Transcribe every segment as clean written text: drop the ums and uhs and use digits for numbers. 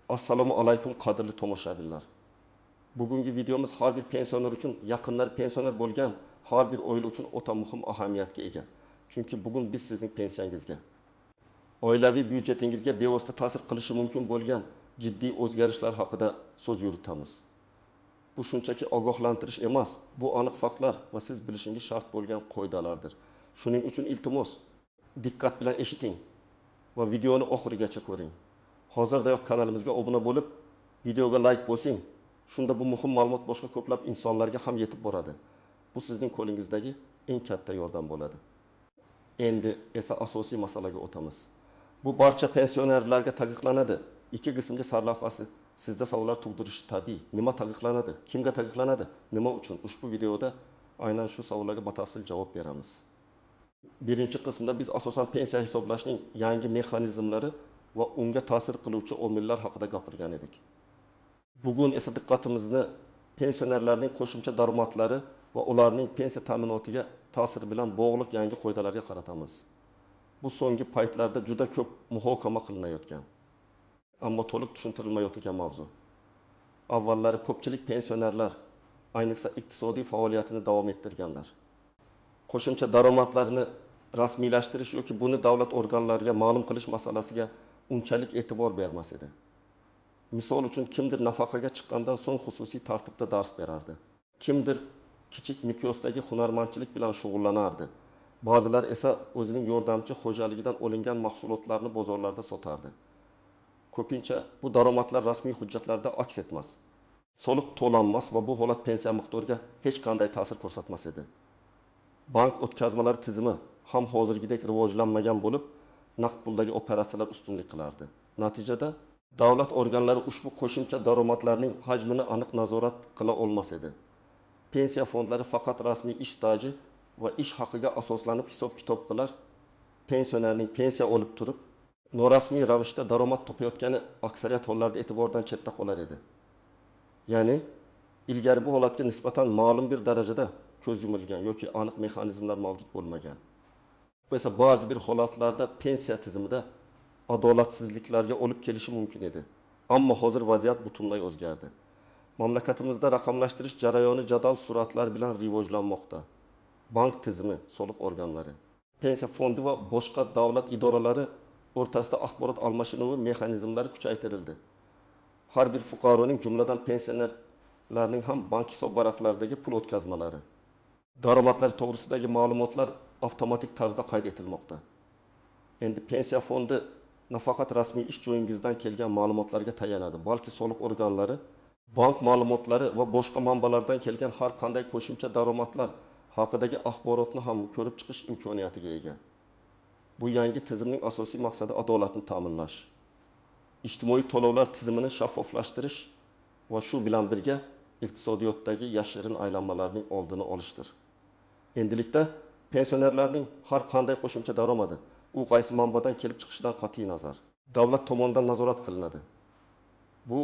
Assalomu alaykum, qadrli tomoshabinlar. Bugungi videomiz har bir pensioner uchun, yaqinlari pensioner bo'lgan har bir oila uchun o'ta muhim ahamiyatga ega. Chunki bugun biz sizning pensiyangizga, oilaviy byudjetingizga bevosita ta'sir qilishi mumkin bo'lgan jiddiy o'zgarishlar haqida so'z yuritamiz. Bu shunchaki ogohlantirish emas, bu aniq faktlar va siz bilishingiz shart bo'lgan qoidalardir. Shuning uchun iltimos, diqqat bilan eshiting va videoni oxirigacha ko'ring. Hozirdayoq kanalimizga obuna bo'lib, videoga like bosing. Shunda bu muhim ma'lumot boshqa ko'plab insonlarga ham yetib boradi. Bu sizning qo'lingizdagi eng katta yordam bo'ladi. Endi esa asosiy masalaga o'tamiz. Bu barcha pensionerlarga taqiqlanadi. Ikki qismga sarlavhasi sizda savollar tug'dirishi tabiiy. Nima taqiqlanadi? Kimga taqiqlanadi? Nima uchun? Ushbu videoda aynan shu savollarga batafsil javob beramiz. Birinchi qismda biz asosan pensiya hisoblashning yangi mexanizmlari va unga ta'sir qiluvchi omillar haqida gapirgan edik. Bugun esa diqqatimizni pensionerlarning qo'shimcha daromadlari va ularning pensiya ta'minotiga ta'siri bilan bog'liq yangi qoidalarga qaratamiz. Bu so'nggi paytlarda juda ko'p muhokama qilinayotgan, ammo to'liq tushuntirilmayotgan mavzu. Avvallari ko'pchilik pensionerlar, ayniqsa iqtisodiy faoliyatini davom ettirganlar, qo'shimcha daromadlarni rasmiylashtirish yoki buni davlat organlariga ma'lum qilish masalasiga unchalik e'tibor bermas edi. Misol uchun, kimdir nafaqaga chiqqandan so'ng xususiy tartibda dars berardi. Kimdir kichik miqyosdagi hunarmandchilik bilan shug'ullanardi. Ba'zilar esa o'zining yordamchi xo'jaligidan olingan mahsulotlarni bozorlarda sotardi. Ko'pincha bu daromadlar rasmiy hujjatlarda aks etmas, soliq to'lanmas va bu holat pensiya miqdoriga hech qanday ta'sir ko'rsatmas edi. Bank o'tkazmalari tizimi ham hozirgidek rivojlanmagan bo'lib, naqd puldagi operatsiyalar ustunlik qilardi. Natijada davlat organlari ushbu qo'shimcha daromadlarning hajmini aniq nazorat qila olmas edi. Pensiya fondlari faqat rasmiy ish staji va ish haqiga asoslanib hisob-kitob qilar, pensionerning pensiya olib turib, norasmiy ravishda daromad topayotgani aksariyat hollarda e'tibordan chetda qolar edi. Ya'ni ilgari bu holatga nisbatan ma'lum bir darajada ko'z yumilgan yoki aniq mexanizmlar mavjud bo'lmagan. Bu esa ba'zi bir holatlarda pensiya tizimida adolatsizliklarga olib kelishi mumkin edi. Ammo hozir vaziyat butunlay o'zgardi. Mamlakatimizda raqamlashtirish jarayoni jadal sur'atlar bilan rivojlanmoqda. Bank tizimi, soliq organlari, pensiya fondi va boshqa davlat idoralari o'rtasida axborot almashinuvi mexanizmlari kuchaytirildi. Har bir fuqaroning, jumladan pensionerlarning ham bank hisob varaqlaridagi pul o'tkazmalari, daromadlar to'g'risidagi ma'lumotlar avtomatik tarzda qayd etilmoqda. Endi pensiya fondi nafaqat rasmiy ish joyingizdan kelgan ma'lumotlarga tayanadi, balki soliq organlari, bank ma'lumotlari va boshqa manbalardan kelgan har qanday qo'shimcha daromadlar haqidagi axborotni ham ko'rib chiqish imkoniyatiga ega. Bu yangi tizimning asosiy maqsadi adolatni ta'minlash, ijtimoiy to'lovlar tizimini shaffoflashtirish va shu bilan birga iqtisodiyotdagi yashirin aylanmalarning oldini olishdir. Endilikda pensionerlarning har qanday qo'shimcha daromadi, u qaysi manbadan kelib chiqishidan qat'iy nazar, davlat tomonidan nazorat qilinadi. Bu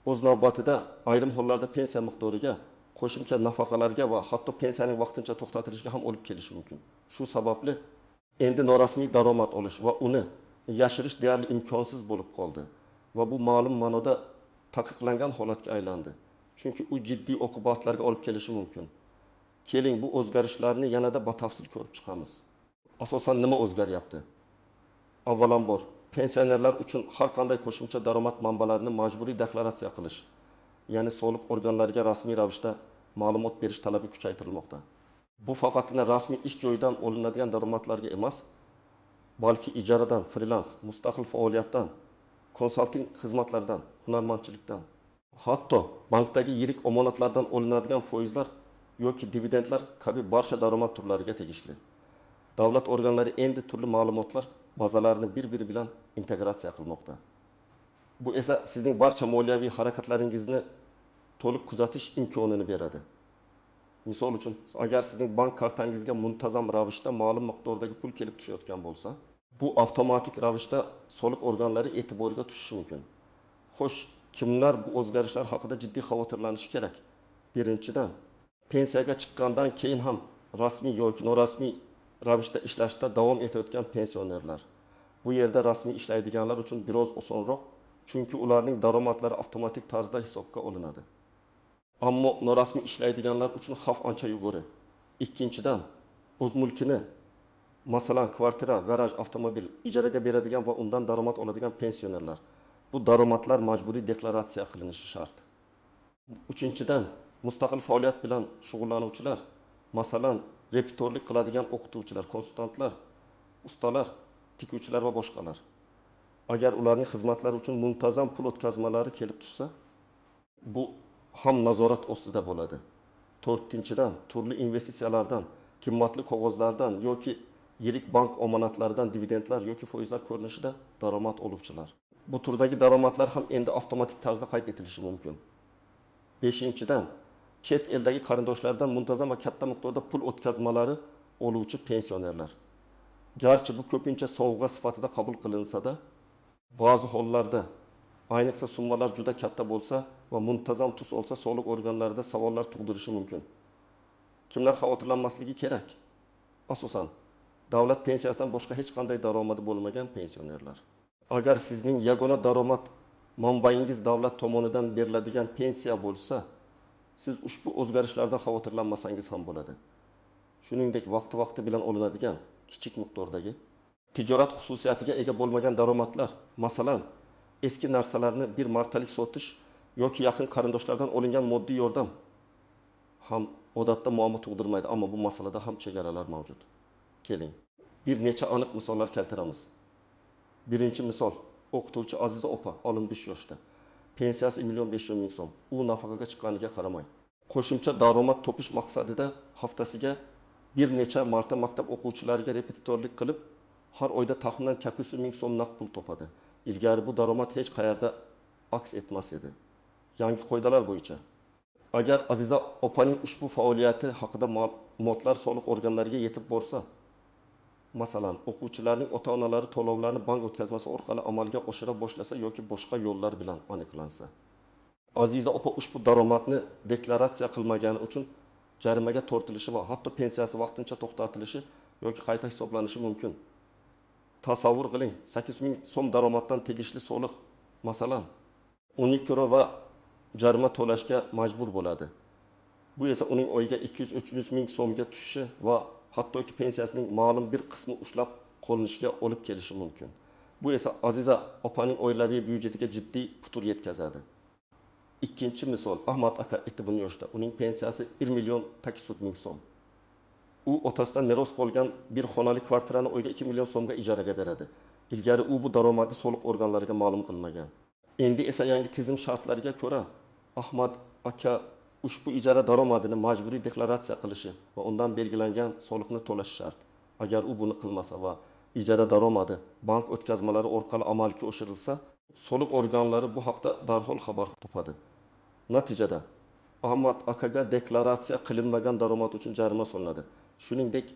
o'z navbatida ayrim hollarda pensiya miqdoriga, qo'shimcha nafaqalarga va hatto pensiyaning vaqtincha to'xtatilishiga ham olib kelishi mumkin. Shu sababli endi norasmiy daromad olish va uni yashirish deyarli imkonsiz bo'lib qoldi va bu ma'lum ma'noda taqiqlangan holatga aylandi. Chunki u jiddiy oqibatlarga olib kelishi mumkin. Keling, bu o'zgarishlarni yanada batafsil ko'rib chiqamiz. Asosan nima o'zgaryapti? Avvalambor, pensionerlar uchun har qanday qo'shimcha daromad manbalarini majburiy deklaratsiya qilish, ya'ni soliq organlariga rasmiy ravishda ma'lumot berish talabi kuchaytirilmoqda. Bu faqatgina rasmiy ish joyidan olinadigan daromadlarga emas, balki ijaradan, frilans, mustaqil faoliyatdan, konsalting xizmatlaridan, hunarmandchilikdan, hatto bankdagi yirik omonatlardan olinadigan foizlar yoki dividendlar kabi barcha daromad turlariga tegishli. Davlat organlari endi turli ma'lumotlar bazalarini bir-biri bilan integratsiya qilmoqda. Bu esa sizning barcha moliyaviy harakatlaringizni to'liq kuzatish imkonini beradi. Misol uchun, agar sizning bank kartangizga muntazam ravishda ma'lum miqdordagi pul kelib tushayotgan bo'lsa, bu avtomatik ravishda soliq organlari e'tiboriga tushishi mumkin. Xo'sh, kimlar bu o'zgarishlar haqida jiddiy xavotirlanishi kerak? Birinchidan, pensiyaga chiqqandan keyin ham rasmiy yoki norasmiy ravishda ishlashda davom etayotgan pensionerlar. Bu yerda rasmiy ishlaydiganlar uchun biroz osonroq, Chunki ularning daromadlari avtomatik tarzda hisobga olinadi. Ammo norasmiy ishlaydiganlar uchun xavf ancha yuqori. Ikkinchidan, o'z mulkini, masalan, kvartira, garaj, avtomobil, ijaraga beradigan va undan daromad oladigan pensionerlar. Bu daromadlar majburiy deklaratsiya qilinishi shart. Uchinchidan, mustaqil faoliyat bilan shug'ullanuvchilar, masalan, repetitorlik qiladigan o'qituvchilar, konsultantlar, ustalar, tikuvchilar va boshqalar. Agar ularning xizmatlari uchun muntazam pul o'tkazmalari kelib tushsa, bu ham nazorat ostida bo'ladi. To'rtinchidan, turli investitsiyalardan, qimmatli qog'ozlardan yoki yirik bank omonatlaridan dividendlar yoki foizlar ko'rinishida daromad oluvchilar. Bu turdagi daromadlar ham endi avtomatik tarzda qayd etilishi mumkin. Beshinchidan, chet eldagi qarindoshlardan muntazam va katta miqdorda pul o'tkazmalari oluvchi pensionerlar. Garchi bu ko'pincha sovg'a sifatida qabul qilinsa-da, ba'zi hollarda, ayniqsa summalar juda katta bo'lsa va muntazam tus olsa, soliq organlarida savollar tug'dirishi mumkin. Kimlar xavotirlanmasligi kerak? Asosan, davlat pensiyasidan boshqa hech qanday daromadi bo'lmagan pensionerlar. Agar sizning yagona daromad manbayingiz davlat tomonidan beriladigan pensiya bo'lsa, siz ushbu o'zgarishlardan xavotirlanmasangiz ham bo'ladi. Shuningdek, vaqti-vaqti bilan olinadigan kichik miqdordagi tijorat xususiyatiga ega bo'lmagan daromadlar, masalan, eski narsalarni bir martalik sotish yoki yaqin qarindoshlardan olingan moddiy yordam ham odatda muammo tug'dirmaydi, ammo bu masalada ham chegaralar mavjud. Keling, bir necha aniq misollar keltiramiz. Birinchi misol, o'qituvchi Aziza opa 65 yoshda. Pensiyasi 1 500 000 so'm. U nafaqaga chiqqaniga qaramay, qo'shimcha daromad topish maqsadida haftasiga bir necha marta maktab o'quvchilariga repetitorlik qilib, har oyda taxminan 800 ming so'm naqd pul topadi. Ilgari bu daromad hech qayerda aks etmas edi. Yangi qoidalar bo'yicha, agar Aziza opaning ushbu faoliyati haqida ma'lumotlar soliq organlariga yetib borsa, masalan, o'quvchilarning ota-onalari to'lovlarni bank o'tkazmasi orqali amalga oshira boshlasa yoki boshqa yo'llar bilan aniqlansa, Aziza opa ushbu daromadni deklaratsiya qilmagani uchun jarimaga tortilishi va hatto pensiyasi vaqtincha to'xtatilishi yoki qayta hisoblanishi mumkin. Tasavvur qiling, 800 ming so'm daromaddan tegishli soliq, masalan, 12 va jarima to'lashga majbur bo'ladi. Bu esa uning oyiga 200-300 ming so'mga tushishi va hattoki pensiyasining ma'lum bir qismi ushlab qolinishiga olib kelishi mumkin. Bu esa Aziza opaning oilaviy byudjetiga jiddiy putur yetkazadi. Ikkinchi misol, Ahmad aka 51 yoshda. Uning pensiyasi 1 800 000 so'm. U otasidan meros qolgan bir xonali kvartirani oyiga 2 million so'mga ijaraga beradi. Ilgari u bu daromadni soliq organlariga ma'lum qilmagan. Endi esa yangi tizim shartlariga ko'ra Ahmad aka ushbu ijara daromadini majburiy deklaratsiya qilishi va undan belgilangan soliqni to'lashi shart. Agar u buni qilmasa va ijara daromadi bank o'tkazmalari orqali amalga oshirilsa, soliq organlari bu haqda darhol xabar topadi. Natijada Ahmad akaga deklaratsiya qilinmagan daromad uchun jarima solinadi. Shuningdek,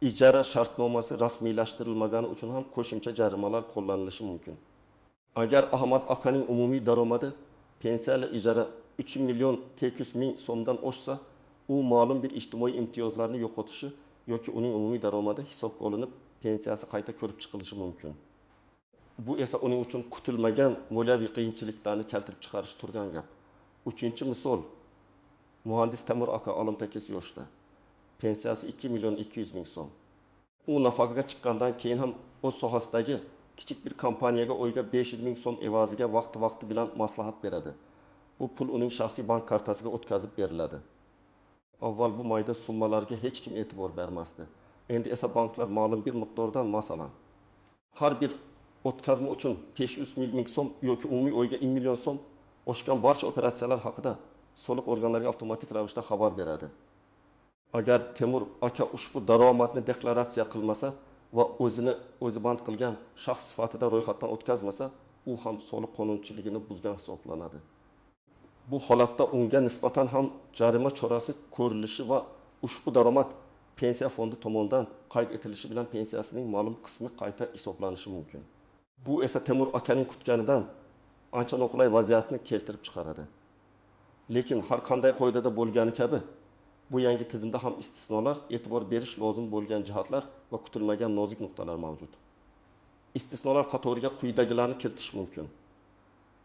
ijara shartnomasi rasmiylashtirilmagani uchun ham qo'shimcha jarimalar qo'llanilishi mumkin. Agar Ahmad akaning umumiy daromadi pensiya ila ijara 3 800 000 so'mdan oshsa, u ma'lum bir ijtimoiy imtiyozlarni yo'qotishi yoki uning umumiy daromadi hisobga olinib, pensiyasi qayta ko'rib chiqilishi mumkin. Bu esa uning uchun kutilmagan moliyaviy qiyinchiliklarni keltirib chiqarishi turgan gap. Uchinchi misol, muhandis Temur aka 68 yoshda. Pensiyasi 2 200 000 so'm. U nafaqaga chiqqandan keyin ham o'z sohasidagi kichik bir kompaniyaga oyiga 500 ming so'm evaziga vaqti-vaqti bilan maslahat beradi. Bu pul uning shaxsiy bank kartasiga o'tkazib beriladi. Avval bu mayda summalarga hech kim e'tibor bermasdi. Endi esa banklar ma'lum bir miqdordan, masalan, har bir o'tkazma uchun 500 ming so'm yoki umumiy oyiga 1 million so'm oshgan barcha operatsiyalar haqida soliq organlariga avtomatik ravishda xabar beradi. Agar Temur aka ushbu daromadni deklaratsiya qilmasa va o'zini o'zi band qilgan shaxs sifatida ro'yxatdan o'tkazmasa, u ham soliq qonunchiligini buzgan hisoblanadi. Bu holatda unga nisbatan ham jarima chorasi ko'rilishi va ushbu daromad pensiya fondi tomonidan qayd etilishi bilan pensiyasining ma'lum qismi qayta hisoblanishi mumkin. Bu esa Temur akaning kutganidan ancha noqulay vaziyatni keltirib chiqaradi. Lekin har qanday qoidada bo'lgani kabi bu yangi tizimda ham istisnolar, e'tibor berish lozim bo'lgan jihatlar va kutilmagan nozik nuqtalar mavjud. Istisnolar qatoriga quyidagilarni kiritish mumkin.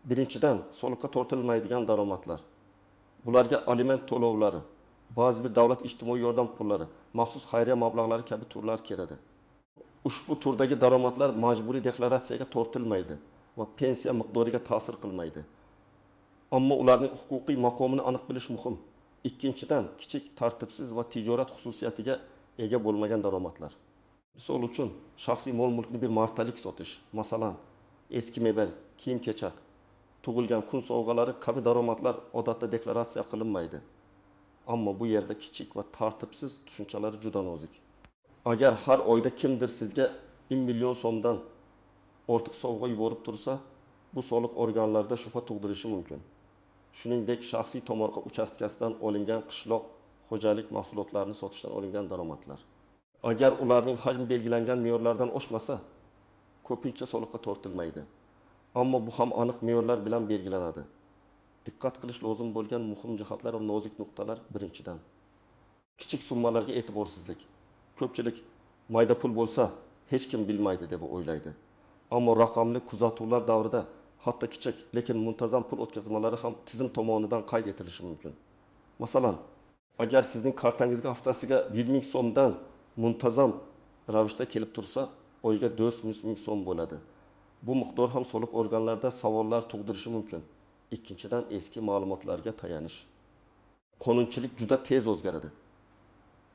Birinchidan, soliqqa tortilmaydigan daromadlar. Bularga aliment to'lovlari, ba'zi bir davlat ijtimoiy yordam pullari, maxsus xayriya mablag'lari kabi turlar kiradi. Ushbu turdagi daromadlar majburiy deklaratsiyaga tortilmaydi va pensiya miqdoriga ta'sir qilmaydi. Ammo ularning huquqiy maqomini aniq bilish muhim. Ikkinchidan, kichik, tartibsiz va tijorat xususiyatiga ega bo'lmagan daromadlar. Misol uchun, shaxsiy mol-mulkni bir martalik sotish, masalan, eski mebel, kiyim-kechak, tug'ilgan kun sovg'alari kabi daromadlar odatda deklaratsiya qilinmaydi. Ammo bu yerda kichik va tartibsiz tushunchalari juda nozik. Agar har oyda kimdir sizga 1 million so'mdan ortiq sovg'a yuborib tursa, bu soliq organlarida shubha tug'dirishi mumkin. Shuningdek, shaxsiy tomorqa uchastkasidan olingan qishloq xo'jalik mahsulotlarini sotishdan olingan daromadlar. Agar ularning hajmi belgilangan me'yorlardan oshmasa, ko'pincha soliqqa tortilmaydi. Ammo bu ham aniq me'yorlar bilan belgilanadi. Diqqat qilish lozim bo'lgan muhim jihatlar va nozik nuqtalar. Birinchidan, kichik summalarga e'tiborsizlik. Ko'pchilik mayda pul bo'lsa hech kim bilmaydi deb o'ylaydi. Ammo raqamli kuzatuvlar davrida hatto kichik, lekin muntazam pul o'tkazmalari ham tizim tomonidan qayd etilishi mumkin. Masalan, agar sizning kartangizga haftasiga 1000 so'mdan muntazam ravishda kelib tursa, oyga 400 ming so'm bo'ladi. Bu miqdor ham soliq organlarida savollar tug'dirishi mumkin. Ikkinchidan, eski ma'lumotlarga tayanish. Qonunchilik juda tez o'zgaradi.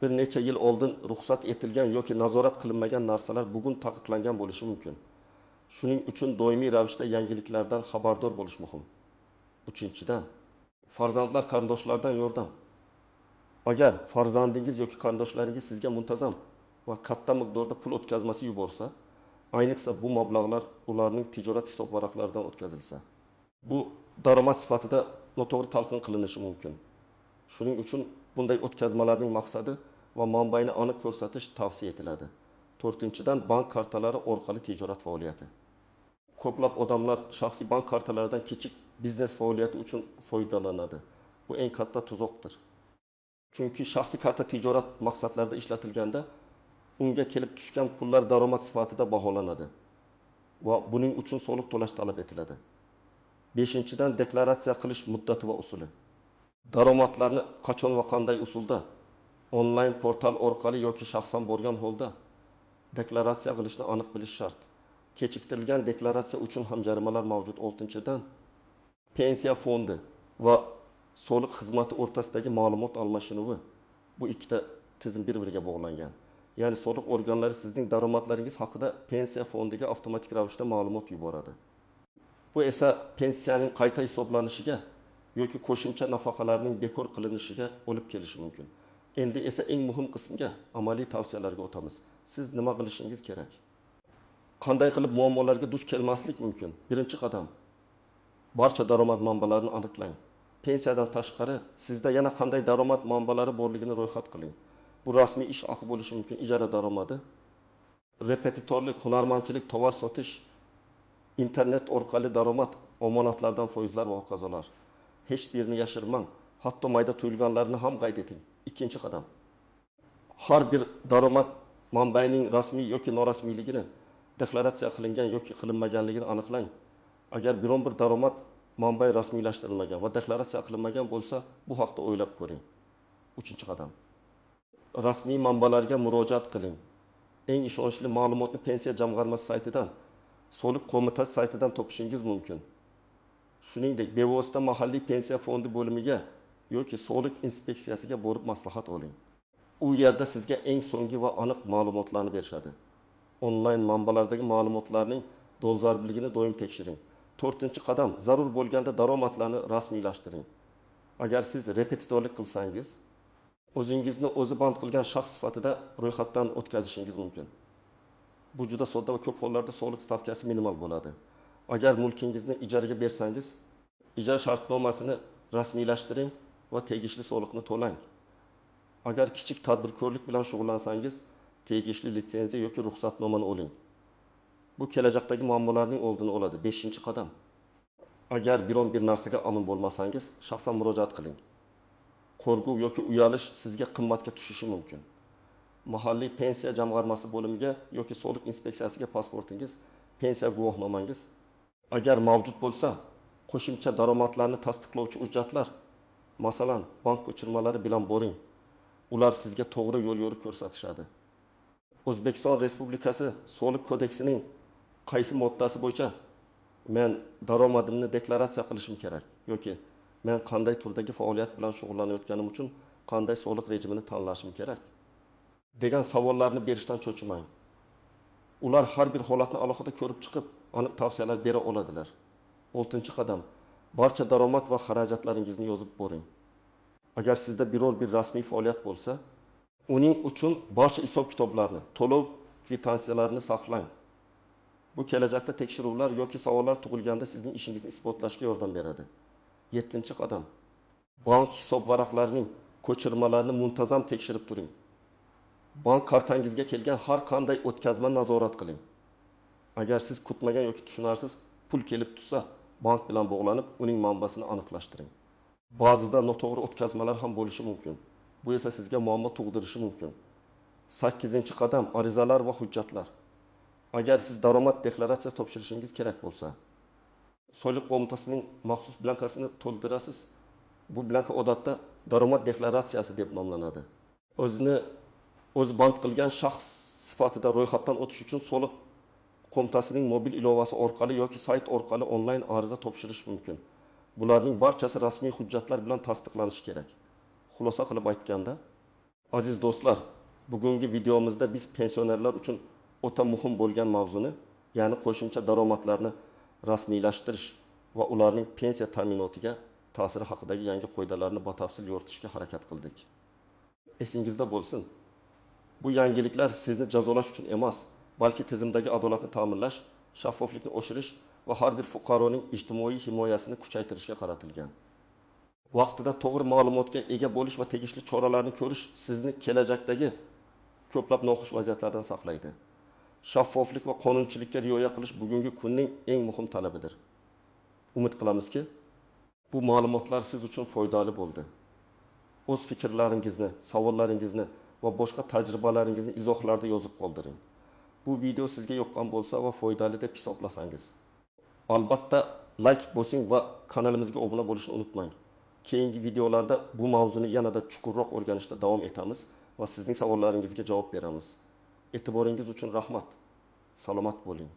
Bir necha yil oldin ruxsat etilgan yoki nazorat qilinmagan narsalar bugun taqiqlangan bo'lishi mumkin. Shuning uchun doimiy ravishda yangiliklardan xabardor bo'lish muhim. Uchinchidan, farzandlar qarindoshlardan yordam. Agar farzandingiz yoki qarindoshlaringiz sizga muntazam va katta miqdorda pul o'tkazmasi yuborsa, ayniqsa bu mablag'lar ularning tijorat hisob varaqlaridan o'tkazilsa, bu daromad sifatida noto'g'ri talqin qilinishi mumkin. Shuning uchun bunday o'tkazmalarning maqsadi va manbaini aniq ko'rsatish tavsiya etiladi. To'rtinchidan, bank kartalari orqali tijorat faoliyati. Ko'plab odamlar shaxsiy bank kartalaridan kichik biznes faoliyati uchun foydalanadi. Bu eng katta tuzoqdir. Chunki shaxsiy karta tijorat maqsadlarida ishlatilganda unga kelib tushgan pullar daromad sifatida baholanadi va buning uchun soliq to'lash talab etiladi. Beshinchidan, deklaratsiya qilish muddati va usuli. Daromadlarni qachon va qanday usulda, onlayn portal orqali yoki shaxsan borgan holda deklaratsiya qilishni aniq bilish shart. Kechiktirilgan deklaratsiya uchun ham jarimalar mavjud. Oltinchidan, pensiya fondi va soliq xizmati o'rtasidagi ma'lumot almashinuvi. Bu ikkita tizim bir-biriga bog'langan. Ya'ni soliq organlari sizning daromadlaringiz haqida pensiya fondiga avtomatik ravishda ma'lumot yuboradi. Bu esa pensiyaning qayta hisoblanishiga yoki qo'shimcha nafaqalarning bekor qilinishiga olib kelishi mumkin. Endi esa eng muhim qismga, amaliy tavsiyalarga o'tamiz. Siz nima qilishingiz kerak? Qanday qilib muammolarga duch kelmaslik mumkin? Birinchi qadam, barcha daromad manbalarini aniqlang. Pensiyadan tashqari sizda yana qanday daromad manbalari borligini ro'yxat qiling. Bu rasmiy ish haqi bo'lishi mumkin, ijara daromadi, repetitorlik, hunarmandchilik, tovar sotish, internet orqali daromad, omonatlardan foizlar va hokazolar. Hech birini yashirmang, hatto mayda tuyulganlarni ham qayd eting. Ikkinchi qadam, har bir daromad manbaining rasmiy yoki norasmiyligini, deklaratsiya qilingan yoki qilinmaganligini aniqlang. Agar biron bir daromad manbai rasmiylashtirilmagan va deklaratsiya qilinmagan bo'lsa, bu haqda o'ylab ko'ring. Uchinchi qadam, rasmiy manbalarga murojaat qiling. Eng ishonchli ma'lumotni pensiya jamg'armasi saytidan, soliq qo'mitasi saytidan topishingiz mumkin. Shuningdek, bevosita mahalliy pensiya fondi bo'limiga yoki soliq inspeksiyasiga borib maslahat oling. U yerda sizga eng so'nggi va aniq ma'lumotlarni berishadi. Onlayn manbalardagi ma'lumotlarning dolzarbligini doim tekshiring. To'rtinchi qadam, zarur bo'lganda daromadlarni rasmiylashtiring. Agar siz repetitorlik qilsangiz, o'zingizni o'zi band qilgan shaxs sifatida ro'yxatdan o'tkazishingiz mumkin. Bu juda sodda va ko'p hollarda soliq stavkasi minimal bo'ladi. Agar mulkingizni ijaraga bersangiz, ijara shartnomasini rasmiylashtiring va tegishli soliqni to'lang. Agar kichik tadbirkorlik bilan shug'ullansangiz, tegishli litsenziya yoki ruxsatnomani oling. Bu kelajakdagi muammolarning oldini oladi. 5-qadam. Agar biron bir narsaga amin bo'lmasangiz, shaxsan murojaat qiling. Qo'rquv yoki uyalish sizga qimmatga tushishi mumkin. Mahalliy pensiya jamg'armasi bo'limiga yoki soliq inspeksiyasiga pasportingiz, pensiya guvohnomangiz, agar mavjud bo'lsa, Qo'shimcha daromadlarni tasdiqlovchi hujjatlar, masalan, bank ko'chirmalari bilan boring. Ular sizga to'g'ri yo'l-yo'riq ko'rsatishadi. O'zbekiston Respublikasi Soliq kodeksining qaysi moddasi bo'yicha men daromadimni deklaratsiya qilishim kerak yoki men qanday turdagi faoliyat bilan shug'ullanayotganim uchun qanday soliq rejimini tanlashim kerak degan savollarni berishdan cho'chimang. Ular har bir holatni alohida ko'rib chiqib, aniq tavsiyalar bera oladilar. 6-qadam. Barcha daromad va xarajatlaringizni yozib boring. Agar sizda biror bir rasmiy faoliyat bo'lsa, uning uchun barcha hisob-kitoblarni, to'lov kvitantsiyalarini saqlang. Bu kelajakda tekshiruvlar yoki savollar tug'ilganda sizning ishingizni isbotlashga yordam beradi. 7-qadam. Bank hisob varaqlarining ko'chirmalarini muntazam tekshirib turing. Bank kartangizga kelgan har qanday o'tkazma nazorat qiling. Agar siz kutmagan yoki tushunarsiz pul kelib tushsa, bank bilan bog'lanib, uning manbasini aniqlashtiring. Ba'zida noto'g'ri o'tkazmalar ham bo'lishi mumkin. Bu esa sizga muammo tug'dirishi mumkin. 8-qadam. Arizalar va hujjatlar. Agar siz daromad deklaratsiyasi topshirishingiz kerak bo'lsa, soliq qo'mitasining maxsus blankasini to'ldirasiz. Bu blanka odatda daromad deklaratsiyasi deb nomlanadi. O'zini o'zi band qilgan shaxs sifatida ro'yxatdan o'tish uchun soliq qo'mitasining mobil ilovasi orqali yoki sayt orqali onlayn ariza topshirish mumkin. Bularning barchasi rasmiy hujjatlar bilan tasdiqlanishi kerak. Xulosa qilib aytganda, aziz do'stlar, bugungi videomizda biz pensionerlar uchun o'ta muhim bo'lgan mavzuni, ya'ni qo'shimcha daromadlarni rasmiylashtirish va ularning pensiya ta'minotiga ta'siri haqidagi yangi qoidalarni batafsil yoritishga harakat qildik. Esingizda bo'lsin, bu yangiliklar sizni jazolash uchun emas, balki tizimdagi adolatni ta'minlash, shaffoflikni oshirish va har bir fuqaroning ijtimoiy himoyasini kuchaytirishga qaratilgan. Vaqtida to'g'ri ma'lumotga ega bo'lish va tegishli choralarni ko'rish sizni kelajakdagi ko'plab noxush vaziyatlardan saqlaydi. Shaffoflik va qonunchilikka rioya qilish bugungi kunning eng muhim talabidir. Umid qilamizki, bu ma'lumotlar siz uchun foydali bo'ldi. O'z fikrlaringizni, savollaringizni va boshqa tajribalaringizni izohlarda yozib qoldiring. Bu video sizga yoqqan bo'lsa va foydali deb hisoblasangiz, albatta like bosing va kanalimizga obuna bo'lishni unutmang. Keyingi videolarda bu mavzuni yanada chuqurroq o'rganishda davom etamiz va sizning savollaringizga javob beramiz. E'tiboringiz uchun rahmat. Salomat bo'ling.